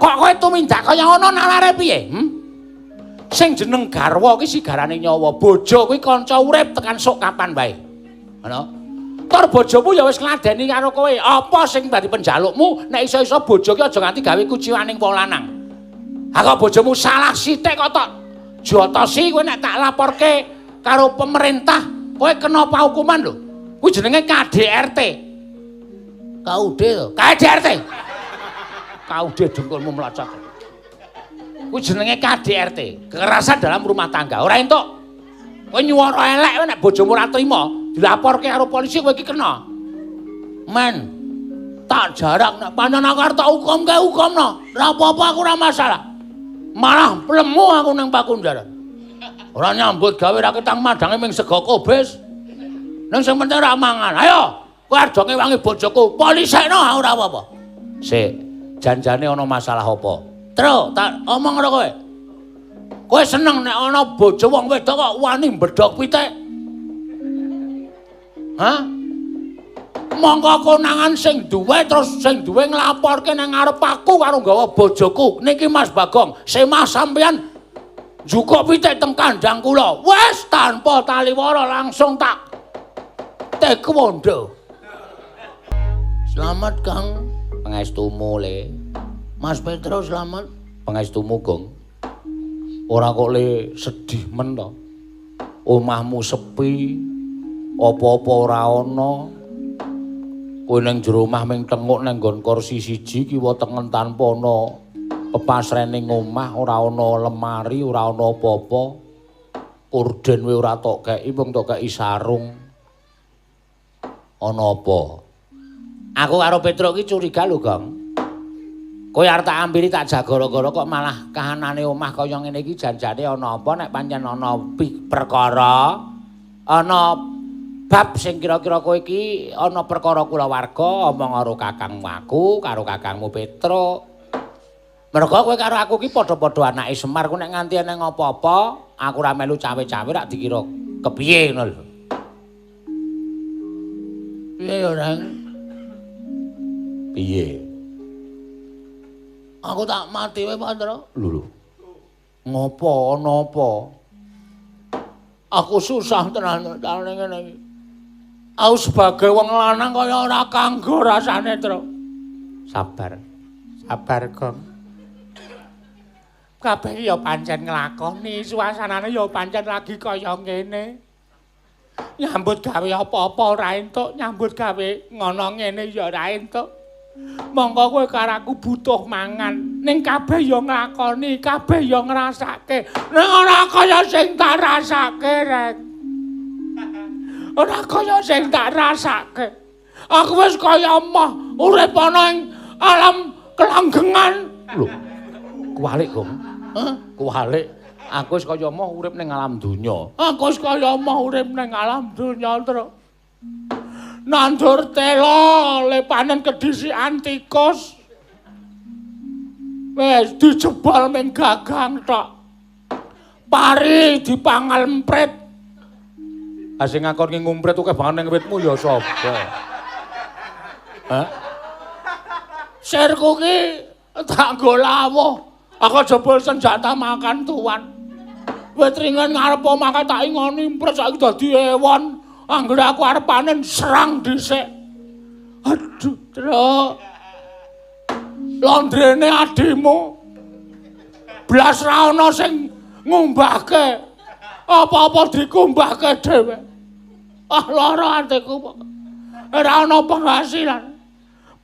Kok kowe tumindak kaya ngono nalare piye? Hmm? Sing jeneng garwa ki sigarane nyawa, bojo kuwi kanca urip tekan sok kapan wae. Ngono. Tur bojomu ya wis ngladeni karo kowe. Apa sing dadi penjalukmu nek iso-iso bojo ki aja nganti gawe kuciwaning wong lanang. Ha kok bojomu salah sithik kok tok jotosi kowe nek tak laporke karo pemerintah, kowe kena hukuman lho. Kuwi jenenge KDRT. KUD to. KDRT. KUD dengkulmu mlocot. Kuwi jenenge KDRT, kekerasan dalam rumah tangga. Ora entuk. Kowe nyuwara elek nek bojomu ora trima, dilaporke karo polisi kowe iki kena. Men, tak jarak nek pancen aku arep tak hukumke hukumno. Ora apa-apa aku ora masalah. Malah lemu aku nang Pakunjaran. Ora nyambut gawe ra ketang madange ming sego kobis. Ning sing penting ora mangan. Ayo, kowe arep ngewangi bojoku, polisekno aku ora apa-apa. Sik, janjane ana masalah apa? Tru, tak omong karo kowe. Kowe seneng nek ana bojo wong wedok kok wani mbedhog pitik? Hah? Mongko konangan sing duwe terus sing duwe nglaporke nang ngarep aku karo nggawa bojoku. Niki Mas Bagong, semah sampeyan njukuk pitik teng kandhang kula. Wis tanpa taliwara langsung tak taekwondo. Selamat Kang, pangestumu le. Mas Petro selamat, pangestumu Gong. Ora kok le sedih men to. Omahmu sepi, apa-apa ora ana. Kowe ning jero omah ming tenguk nang nggon kursi siji kiwa tengen tanpa ana pepasrene omah, ora ana lemari, ora ana apa-apa. Korden wae ora tok kei, mung tok kei sarung. Ana apa? Aku karo Petro iki curiga lho, Gong. Kowe arep tak ampiri tak jagara-gara kok malah kahanane omah kaya ngene iki janjane ana apa nek pancen ana perkara ana bab sing kira-kira kowe iki ana perkara kulawarga omong karo kakangmu aku karo kakangmu Petro. Mergo kowe karo aku iki padha-padha anake Semar, ku nek nganti eneng apa-apa aku ora melu cawe-cawe rak dikira kepiye ngono lho. Piye ya, Reng? Piye? Aku tak mati wae, Pak Tro. Lho lho. Ngopo ana apa? Aku susah tenan tane ngene iki. Aku sebagai wong lanang kaya ora kanggo rasane, Tro. Sabar. Sabar, Gong. Kabeh ya pancen nglakoni, suasanane ya pancen lagi kaya ngene. Nyambut gawe apa-apa ora entuk, nyambut gawe ngono ngene ya ora entuk. Mongko kowe karo aku butuh mangan, ning kabeh ya nglakoni, kabeh ya ngrasake. Ning ora kaya sing tak rasake, Rek. Ora kaya sing tak rasake. Aku wis kaya emoh urip ana ing alam kelanggengan. Lho. Kuwalik, Gong. Hah? Kuwalik. Aku wis kaya emoh urip ning alam donya. Aku wis kaya emoh urip ning alam donya, Tru. Nandur tela le panen kedhisikan tikus. Wis dijebol ming gagang tok. Pari dipangal emprit. Ah sing ngakon ngumprit akeh banget ning witmu ya sapa? Hah? Sirku ki tak nggo lawuh. Aku jebol senjata makan tuan. Wit ringen ngarep omah tak ingoni emprit saiki dadi ewon. Anggere aku arep panen serang dhisik. Aduh, Tru. Londrene adimu. Blas ra ana sing ngumbahke. Apa-apa dikumbahke dhewe. Ah lara atiku kok. Ora ana penghasilan.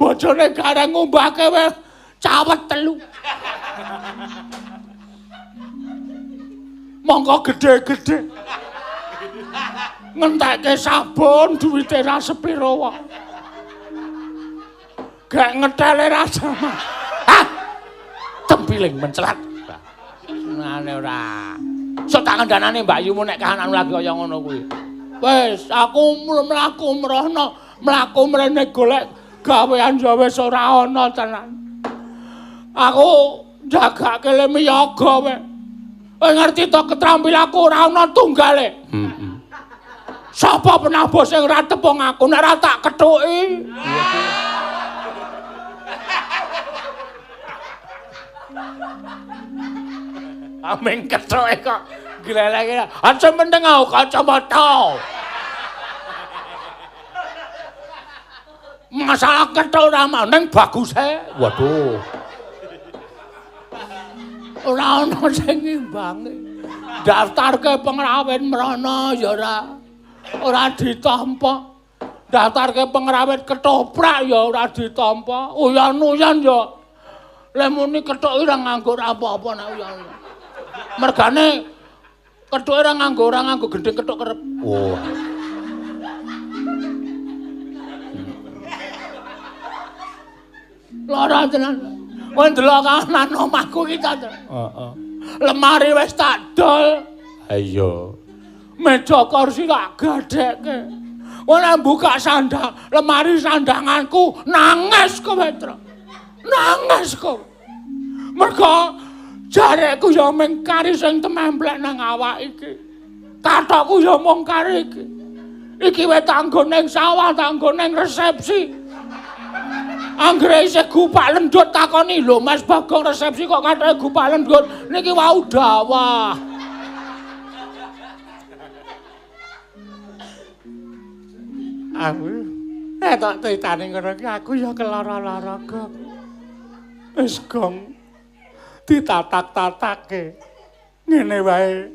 Bojone gareng ngumbahke wis cawet telu. Mongko gedhe-gedhe. Ngentekke sabun duwite ra sepiro wae. Gek ngetele ra sama. Hah? Tempiling mencelat. Senengane ora. Sok tak kandhanane Mbak Yumu nek kahananmu lagi kaya ngono kuwi. Wis, aku mlaku mrono, mlaku mrene golek gawean ya wis ora ana tenan. Aku njagake le miyaga wae. Kowe ngerti to ketrampil aku ora ana tunggale. Heeh. Sapa penabuh sing ora tepung aku nek ora tak kethuki. Aming kethoke kok gleleke. Aja meneng aku kacamata. Masalah kethok ora ning baguse. Waduh. Ora ana sing ngimbangi. Daftarke pengrawit mrana ya ora ditampa. Daftarke pengrawit ketoprak ya ora ditampa. Uyan-uyan ya. Lek muni kethok ora nganggo apa-apa nek uyan. Mergane kethoke ora nganggo gendhing kethok kerep. Wah. Lara tenan. Kowe ndelok kahanan omahku iki ta. Heeh. Lemari wis tak dol. Ha iya. Meja kursi tak gadhekke. Kowe nek buka sandang, lemari sandanganku nangis kowe, Tru. Nangis kowe. Mergo jarekku ya mung kari sing tememplek nang awak iki. Kathokku ya mung kari iki. Iki wis tanggo ning sawah, tanggo ning resepsi. Anggere isih gupak lendut takoni, "Lho Mas Bagong resepsi kok kathoke gupak lendut?" Niki wau dawah. Aku nek tak critani ngono iki aku ya kelara-lara, Gong. Wis Gong ditatak-tatake. Ngene wae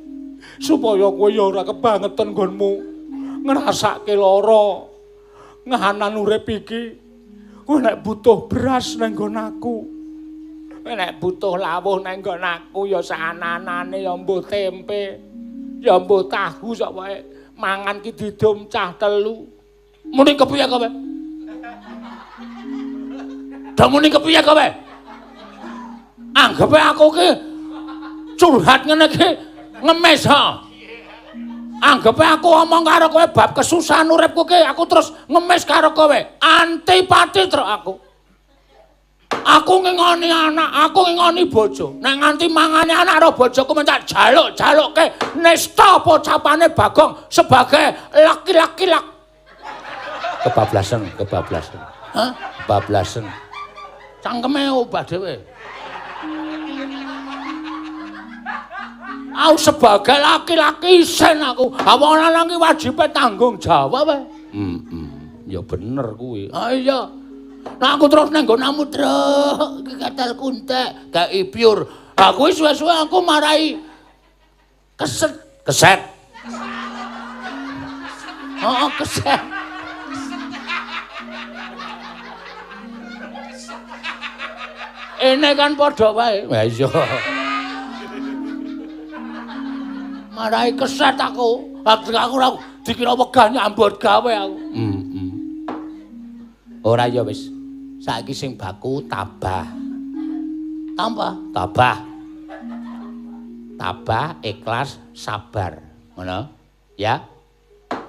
supaya kowe ya ora kebangetan nggonmu ngrasake lara ngahanan urip iki. Kowe nek butuh beras nang nggon aku. Kowe nek butuh lawuh nang nggon aku ya saanane ya mbuh tempe, ya mbuh tahu sak wae. Mangan ki didum cah telu. Muni kepiye kowe? Do muni kepiye kowe? Anggepe aku ki curhat ngene iki ngemis ha. Anggepe aku omong karo kowe bab kesusahan uripku ki aku terus ngemis karo kowe. Antipati truk aku. Aku ngingoni anak, aku ngingoni bojo. Nek nganti mangane anak karo bojoku mentak jaluk-jalukke nista pocapane Bagong sebagai laki-laki lak. Kebablasan, kebablasan. Hah? Kebablasan. Cangkeme obah dhewe. Aku sebagai laki-laki isen aku. Ha wong lanang ki wajibe tanggung jawab. Heeh. Ya bener kuwi. Ha iya. Nah aku terus nang nggonamu truk iki katal kuntek, gak pure. Ha kuwi suwe-suwe aku marai keset, keset. Heeh, keset. Ene kan padha wae. Ha iya. Marai keset aku. Aku ora dikira wegah nyambut gawe aku. Heeh. Ora ya wis. Saiki sing baku tabah. Tambah, tabah. Tabah, ikhlas, sabar. Ngono? Ya.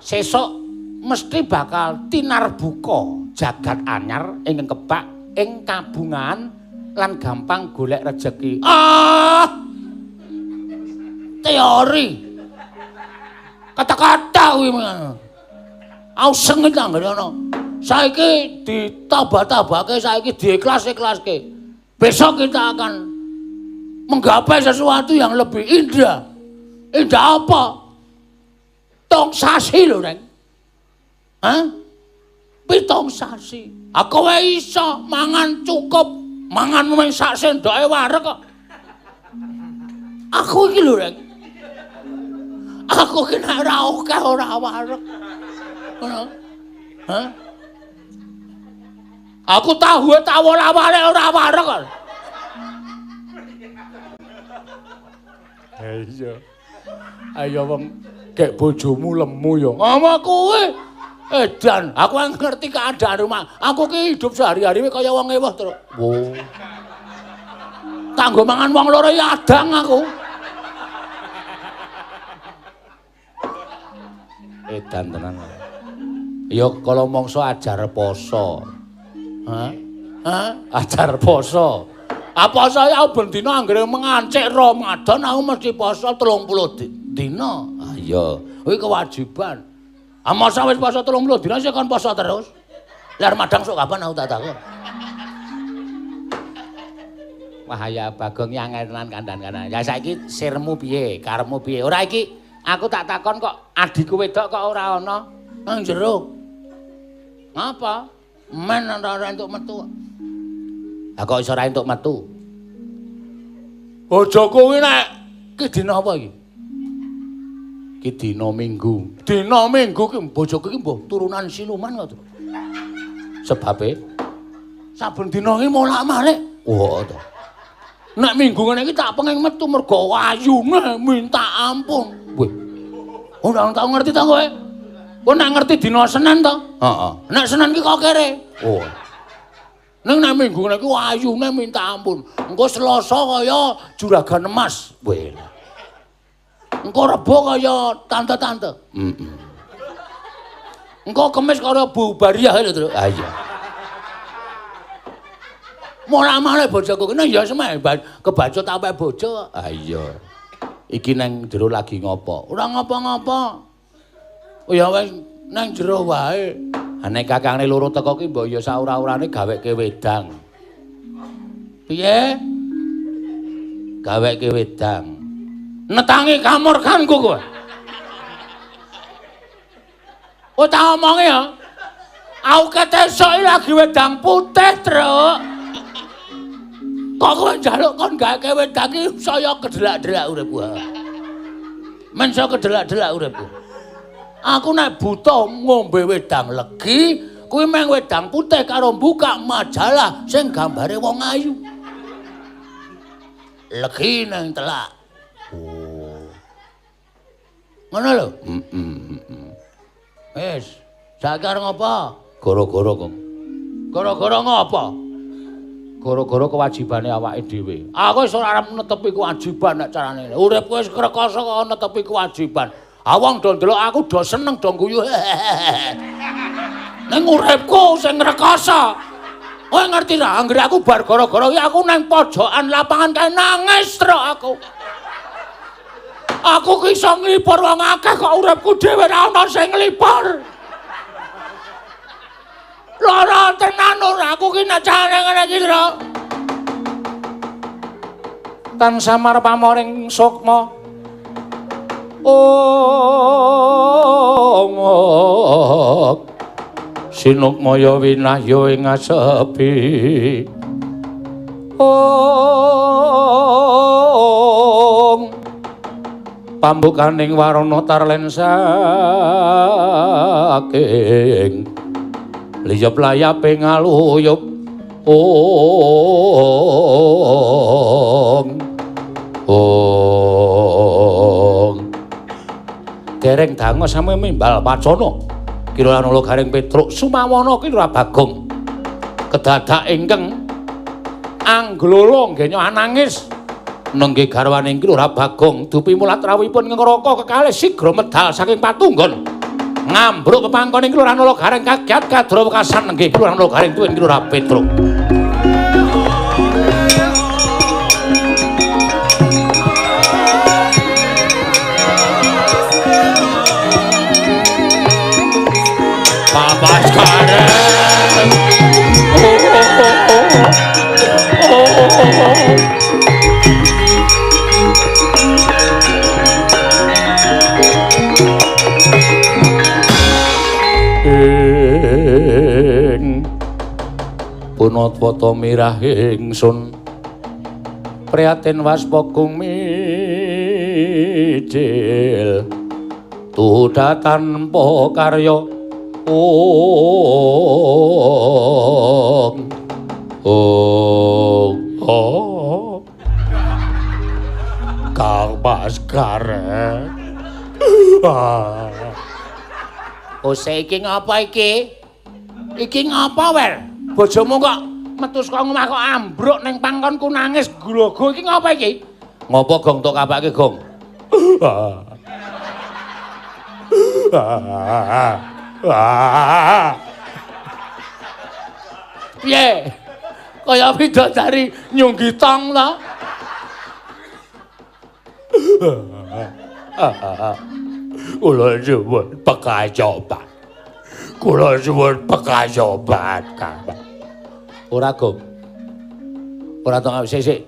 Sesuk mesti bakal tinarbuka jagat anyar ingkang kebak ing kabungan lan gampang golek rejeki. Ah! Teori. Kata-kata kuwi. Aku sengit anggere ana. Saiki ditambah-tambahke, saiki diikhlas-ikhlaske. Besok kita akan menggapai sesuatu yang lebih indah. Indah apa? Tong sasi lho, Reng. Hah? Pitong sasi. Aku wae iso mangan cukup, mangan mung sak sendoke wareg kok. Aku iki lho, Reng. Aku ki nek ora akeh ora wareg. Ngono. Hah? Aku tahu tak wala-wale ora wareg kok. Ha iya. Ayo wong gek bojomu lemu ya. Ngomong kowe. Edan, aku ngerti keadaan rumah. Aku ki hidup sehari-hari kaya wong ewuh terus. Wo. Kanggo mangan wong loro ya adang aku. Edan tenan. Ya kala mangsa ajar poso. Hah? Hah? Ajar poso. Ah poso ya ben dina anggere mengancik Ramadan aku mesti poso 30 dina. Ah iya, kuwi kewajiban. Ah masa wis poso 30 dina sik kon poso terus. Lah madang sok kapan aku tak takon. Wah ya Bagong yang tenan kandhan-kandhan. Ya saiki sirmu piye? Karepmu piye? Ora iki aku tak takon kok adikku wedok kok ora ana nang jero. Ngapa? Men ora entuk metu. Lah kok iso ora entuk metu? Bojoku kuwi nek ki dina apa iki? Ki dina Minggu. Dina Minggu ki bojoku ki mbuh turunan siluman kok. Sebabe saben dina ki molak-malik. Wah to. Nek Minggu ngene iki tak pengen metu mergo ayune minta ampun. Weh. Ora tau ngerti ta kowe? Kowe nek ngerti dina Senin to? Heeh. Nek Senin ki kok kere. Oh. Ning nek Minggu ngene iki ayune minta ampun. Engko Selasa kaya juragan emas. Weh. Engko Rebo kaya tante-tante. Heeh. Engko Kemis kaya Bu Bariah lho, Tru. Ha iya. Molah-malih bojoku kene ya semeh kebacut apik bojo. Ha iya. Iki nang jero lagi ngopo? Ora ngopo-ngopo. Oh ya wis nang jero wae. Ha nek kakangne loro teko ki mbok ya saura-urane gaweke wedang. Piye? Gaweke wedang. Netangi kamurkanku kowe. Oh tak omongi ya. Aku ketesuk lagi wedang putih, Truk. Kok kowe njaluk kon gaweke wedang iki saya kedelak-delak uripku. Men saya kedelak-delak uripku. Aku nek buta ngombe wedang legi, kuwi meng wedang putih karo buka majalah sing gambare wong ayu. Legi nang telak. Oh. Ngono lho? Heeh. Wis, saiki arep ngopo? Gara-gara kok. Gara-gara ngopo? Gara-gara kewajibane awake dhewe. Aku wis ora arep netepi kewajiban nek carane. Uripku wis rekoso kok netepi kewajiban. Ah wong do ndelok aku do seneng do guyu. Ning uripku sing rekoso. Kowe ngerti ra anggere aku bar gara-gara iki aku nang pojokan lapangan kae nangis truk aku. Aku ki iso nglipur wong akeh kok uripku dhewe ora ana sing nglipur. Lara tenan ora aku ki nek carane ngene iki lho. Tan samar pamoring sukma. Ong. Sinukmaya winahya ing asepi. Ong. Pambukaning warana tarlen saking liyep layape ngaluyup. Ong. Ong. Dereng dango sami mimbal pacana. Kira Nala Gareng Petruk Sumawana Ki Lurah Bagong. Kedadak ingkang angglolo nggenya nangis. Nengge garwane Ki Lurah Bagong dupi mulat rawuhipun ngraka kekalih sigra medal saking patunggon. Ngambruk pepangkon Ki Lurah Nala Gareng kagiat kadra wekasan nenggih Ki Lurah Nala Gareng tuwin Ki Lurah Petruk. Papas Gareng. Oh oh oh oh oh. Ing punatwata mirah ingsun prihatin waspa kumicil tuda tanpa karya. Ong ong oh. Kang Mas Gareng. Ose iki ngapa iki? Iki ngapa, Wer? Bojomu kok metu saka omah kok ambruk ning pangkonku nangis grogo iki ngapa iki? Ngopo Gong tok kapake, Gong? Piye? Kaya bidadari nyunggi tong ta? Kula nyuwun pekayoban. Kula nyuwun pekayoban, Kang. Ora, Gong. Ora tong sik sik.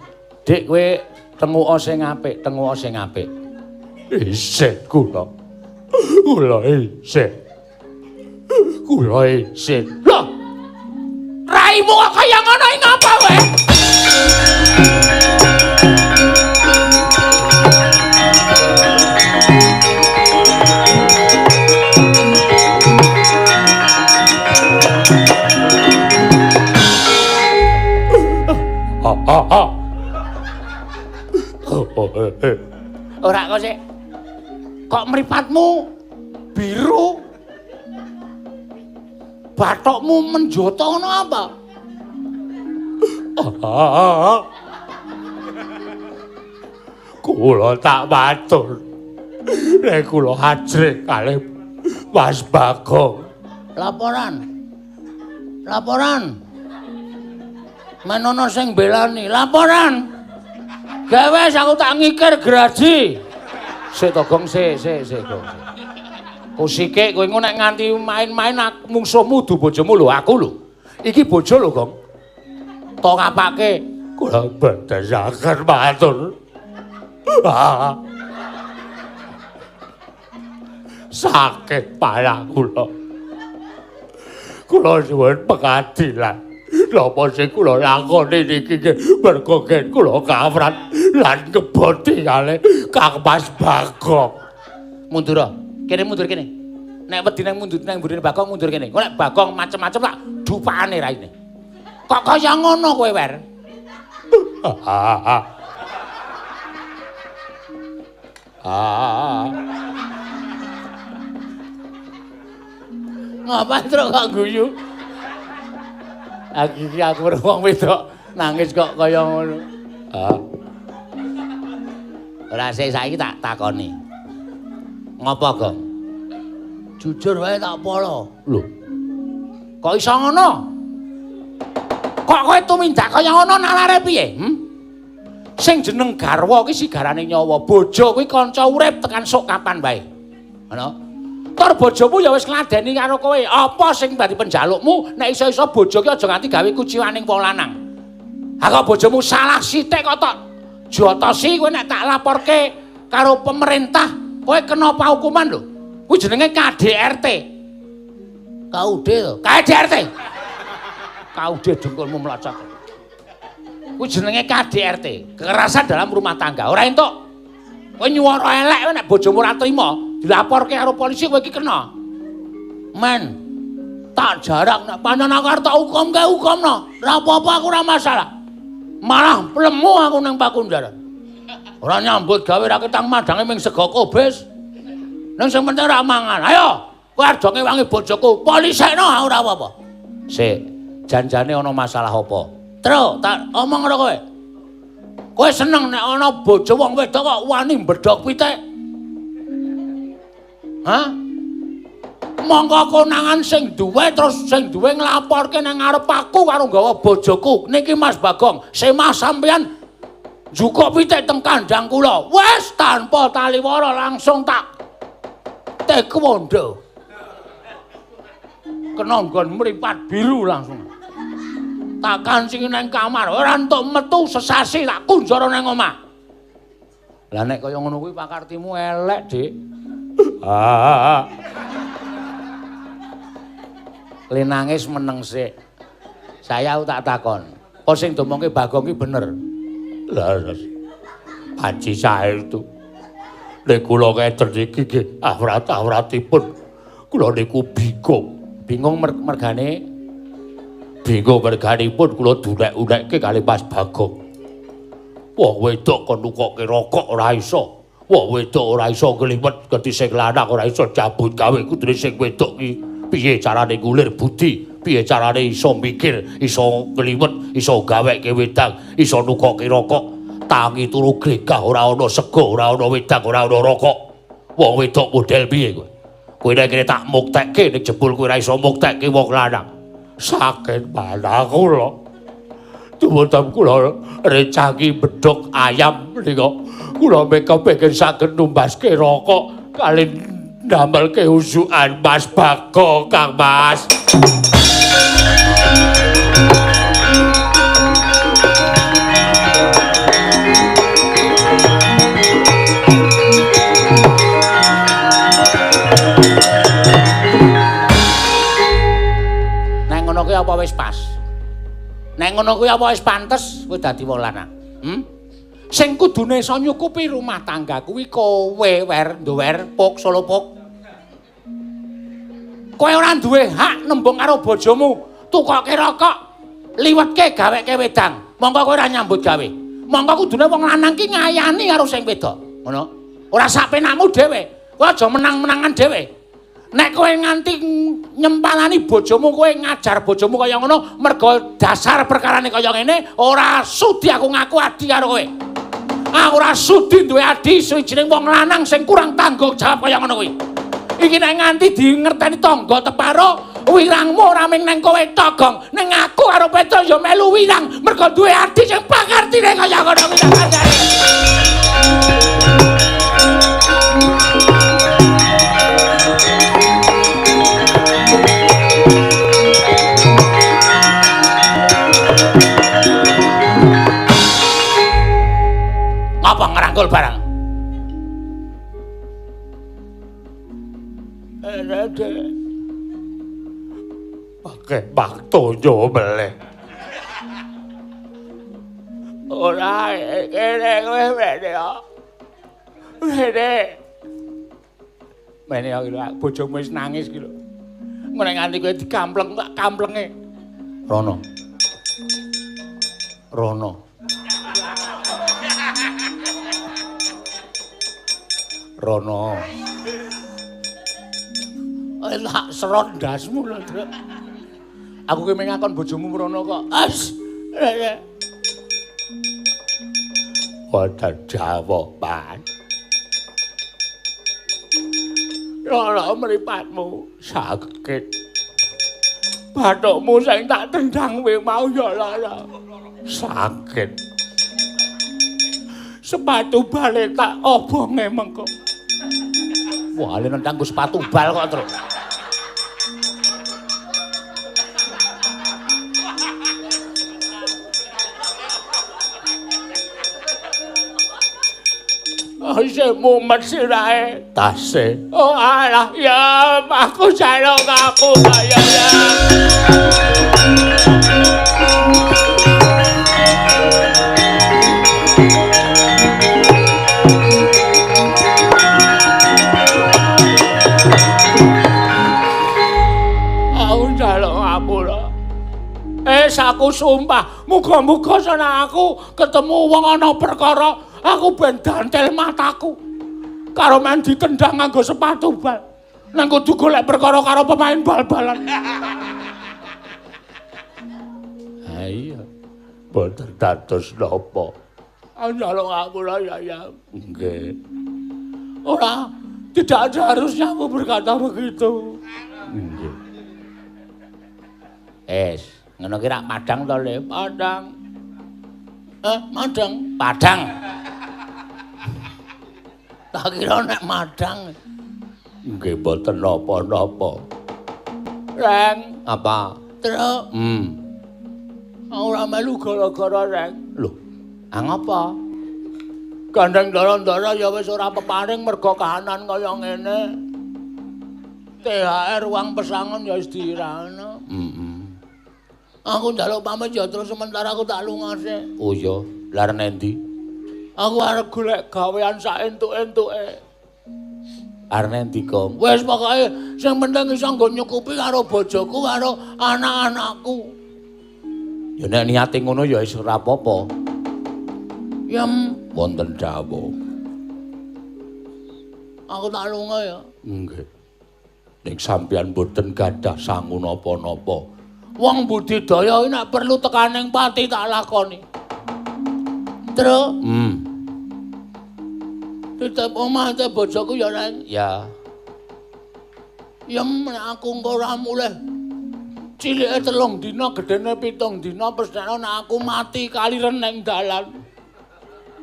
Dik kowe tenguka sing apik, tenguka sing apik. Isin kula. Kula isin. Kula isin. Lho. Raimu kok kaya ngono iki ngapa kowe? Ora kok sik. Kok mripatmu biru? Bathokmu menjoto ngono apa? Kula tak matur. Nek kula ajrih kalih Mas Bagong. Laporan. Laporan. Menono sing belani, laporan. Gawe aku tak ngikir graji. Sik to Gong, sik sik sik Gong. Kusike kowe engko nek nganti main-main mungsuhmu du bojomu lho, aku lho. Iki bojo lho, Gong. To ngapake? Kula boten saged matur. Sakit parah kula. Kula nyuwun pengadilan. Napa sing kula lakoni niki nggih merga gen kula kawrat lan ngeboti kalih Kang Mas Bagong. Mundur. Kene mundur kene. Nek wedi nang mundur nang mburine Bagong mundur kene. Engko nek Bagong macem-macem tak dupakane raine. Kok kaya ngono kowe, Wer? Ngapa truk kok guyu? Aku iki aku wong wedok nangis kok kaya ngono. Ora sik saiki tak takoni. Ngopo, Gong? Jujur wae tak polo. Lho. Kok iso ngono? Kok kowe tumindak kaya ngono nalare piye? Hm? Sing jeneng garwa ki sigarane nyawa, bojo kuwi kanca urip tekan sok kapan wae. Ngono. Tur bojomu ya wis ngladeni karo kowe. Apa sing dadi penjalukmu nek iso-iso bojo ki aja nganti gawe kuciwaning wong lanang. Ha kok bojomu salah sithik kok tok jotosi kowe nek tak laporke karo pemerintah, kowe kena paukuman lho. Kuwi jenenge KDRT. KUD to. KDRT. KUD dengkulmu mlocot. Kuwi jenenge KDRT, kekerasan dalam rumah tangga. Ora entuk. Kowe nyuwara elek nek bojomu ora trima, dilaporke karo polisi kowe iki kena. Men, tak jarak nek pancen aku arep tak hukumke hukumno. Ora apa-apa aku ora masalah. Malah lemu aku nang Pakunjaran. Ora nyambut gawe ra ketang madange ming sego kobis. Ning sing penting ora mangan. Ayo, kowe arep ngewangi bojoku, polisekno aku ora apa-apa. Sik, janjane ana masalah apa? Truk, tak omong karo kowe. Kowe seneng nek ana bojo wong wedok kok wani mbedhog pitik? Hah? Mongko konangan sing duwe terus sing duwe nglaporke nang ngarep aku karo nggawa bojoku. Niki Mas Bagong, semah sampeyan njukuk pitik teng kandang kula. Wis tanpa taliwara langsung tak taekwondo. Kena nggon mripat biru langsung. Tak kancingi nang kamar, ora entuk metu sesasi tak kunjara nang omah. Lah nek kaya ngono kuwi pakartimu elek, Dik. Le nangis meneng sik. Saya tak takon. Apa sing diomongke Bagong ki bener? Lah, panci saestu. Nek kula ngeten iki nggih awrat-awratipun kula niku bingung. Bingung mergane? Bingung merganipun kula dunek-unekke kali Mas Bagong. Wong wedok kon nukokke rokok ora iso. Wong wedok ora iso ngliwet ngerti sing lanang ora iso cabut gawe kudune sing wedok ki piye carane ngulir budi, piye carane iso mikir, iso ngliwet, iso gaweke wedang, iso nukokke rokok. Tangi turu glegah ora ana sego, ora ana wedang, ora ana rokok. Wong wedok model piye kowe? Kowe nek kene tak muktekke nek jebul kowe ora iso muktekke wong lanang. Sakit panah kula. Dumunten kula recangi bedhog ayam menika. Kula meka pengen saged numbaske rokok kalih ndamelke usukan Mas Bagong, Kang Mas. wis pas? Nek ngono kuwi apa wis pantes kowe dadi wong lanang? Sing kudune iso nyukupi rumah tangga kuwi kowe wer nduwer puk solo puk. Kowe ora duwe hak nembung karo bojomu, tukoke rokok, liwetke gaweke wedang. Mongko kowe ora nyambut gawe. Mongko kudune wong lanang ki ngayani karo sing wedok. Ngono. Ora sak penakmu dhewe. Kowe aja menang-menangan dhewe. Nek kowe nganti nyempalani bojomu, kowe ngajar bojomu kaya ngono, mergo dasar perkarane kaya ngene, ora sudi aku ngaku adi karo kowe. Aku ora sudi duwe adi suwijining wong lanang sing kurang tanggung jawab kaya ngono kuwi. Iki nek nganti dingerteni tangga teparo, wirangmu ora mung nang kowe tok, Gong. Ning aku karo Petro ya melu wirang mergo duwe adi sing pakartine kaya ngono kuwi tak kandhani. Ngapa ngerangkul barang? Dek. Pakai baktonyo meleh. Ora kene kowe mene kok. Mene. Mene iki lho, bojomu wis nangis iki lho. Nek nganti kowe dikampleng tak kamplenge. Rono. Rono. Rono. Tak serot ndasmu lho, Truk. Aku ki mung ngakon bojomu mrono kok. As. Wonten jawaban. Lara mripatmu sakit. Bathukmu sing tak tendang kowe mau ya lara. Sakit. Sepatu bale tak obonge mengko. Wah, le nendang nggo sepatu bal kok, Truk. Isih mumet sirahe tase. Oh alah, ya aku jaluk ngapura ya. Aku jaluk ngapura. Aku sumpah, muga-muga sana aku ketemu wong ana perkara, aku ben dantel mataku. Karo men ditendang nganggo sepatu bal. Nang kudu golek perkara karo pemain bal-balan. Ha iya. Boten dados napa. Njaluk ngapura ya ya. Nggih. Ora, tidak ada harusnya aku berkata begitu. Nggih. Es, ngono ki rak padang to, Le? Padang. Madang, padang. Tak kira nek madang. Nggih mboten napa-napa. Reng, apa? Truk. Ora melu gara-gara Reng. Lho, ngapa? Gandeng ndara-ndara ya wis ora peparing mergo kahanan kaya ngene. THR uang pesangon ya wis dirana. Aku njaluk pamit ya terus sementara aku tak lunga sik. Oh iya, lha arep endi? Aku arep golek gawean sak entuk-entuke. Arep endi, Kong? Wis pokoke sing penting iso nggo nyukupi karo bojoku karo anak-anakku. Ya nek niate ngono ya wis ora apa-apa. Ya wonten dawuh. Aku tak lunga ya. Nggih. Nek sampeyan mboten gadah sangu napa-napa. Wong budidaya iki nek perlu tekaning pati tak lakoni. Truk. Titip omah te bojoku ya, Reng. Ya. Ya nek aku engko ora mulih. Cilike 3 dina, gedene 7 dina, pesthene nek aku mati kaliren ning dalan.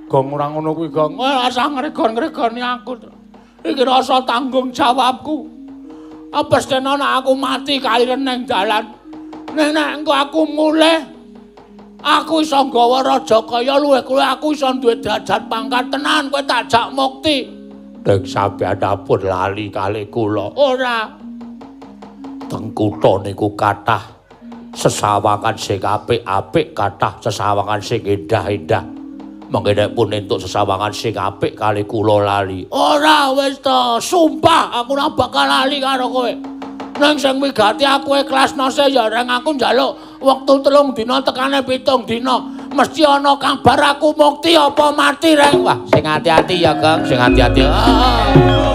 Gong ora ngono kuwi, Gong. Ora usah ngregon-ngregoni aku. Iki rasa tanggung jawabku. Pesthene nek aku mati kaliren ning dalan. Nek engko aku mulih, aku iso nggawa raja kaya luwih kuwi aku iso duwe derajat pangkat tenan kowe tak jak mukti. Nek sampeyan pun lali kali kula. Ora. Teng kutha niku kathah Sesawangan sing apik-apik, kathah sesawangan sing endah-endah. Mengke nek pun entuk sesawangan sing apik kali kula lali. Ora wis to, sumpah aku ora bakal lali karo kowe. Nang sing wigati aku ikhlasno se ya reng aku njaluk wektu 3 dina tekane 7 dina. Mesti ana kabar aku mukti apa mati reng. Wah, sing ati-ati ya, Geng, sing ati-ati. Ah.